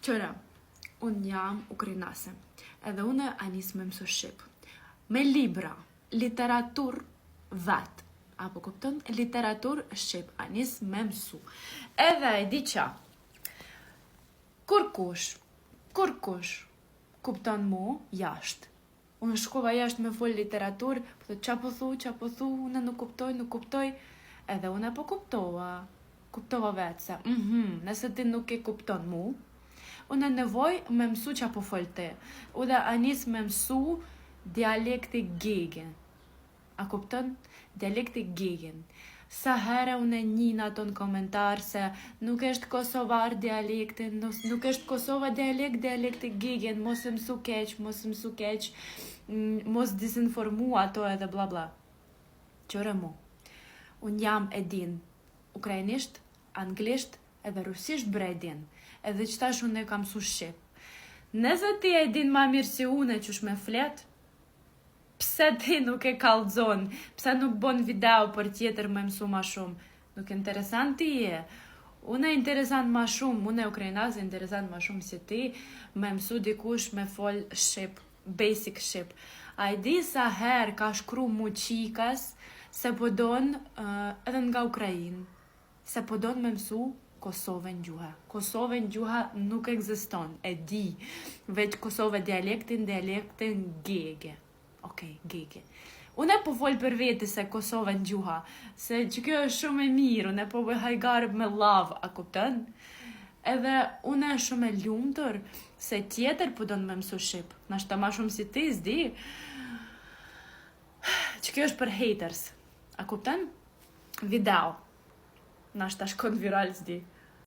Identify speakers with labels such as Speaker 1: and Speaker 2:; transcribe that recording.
Speaker 1: Qyre, unë jam ukrainase, edhe unë a nis me mësu shqip. Me libra, literatur vet, apo kupton? Literatur shqip, a nis me mësu. Edhe e di qa, kurkush, kurkush, kupton mu jashtë. Unë shkova jashtë me fol literatur, po thot qa po thu, qa po thu, unë nuk kuptoj, nuk kuptoj. Edhe unë po kuptova, kuptova vetë se, mhm, nëse ti nuk e kupton mu, unë nevoj me mësu qa po fol ti. Unë a nis me mësu dialekti gegen. A kupton? Dialekti gegen. Sa herë unë e njin ato në komentar se nuk është kosovar dialekti, nuk, nuk është Kosova dialekt, dialekti gegen, mos e mësu keq, mos e mësu keq, mos disinformu ato edhe bla bla. Qyre mu. Unë jam e din ukrainisht, anglisht edhe rusisht bre e din. Edhe që tash unë e kam mësu shqip. Nëse ti e din ma mirë si unë qysh me flet, pse ti nuk e kallxon? Pse nuk bon video për tjetër me mësu ma shumë? Nuk interesant ti je. Unë e interesant ma shumë, unë e ukrainas interesant ma shumë se ti me mësu dikush me fol shqip, basic shqip. A i di sa herë ka shkru mu qikas se po don uh, edhe nga Ukrainë, se po don me mësu Kosovën gjuha. Kosovën gjuha nuk ekziston, e di. Veç Kosovë dialektin, dialektin gege. Okej, gege. Unë po fol për vete se Kosovën gjuha, se që kjo është shumë e mirë, unë po bëj hajgarë me love, a kupton? Edhe unë e shumë e lumtur se tjetër po don me mësu shqip. Nashta ma shumë si ti, s'di. Që kjo është për haters. A kupton? Video. Nashta shkon viral, s'di.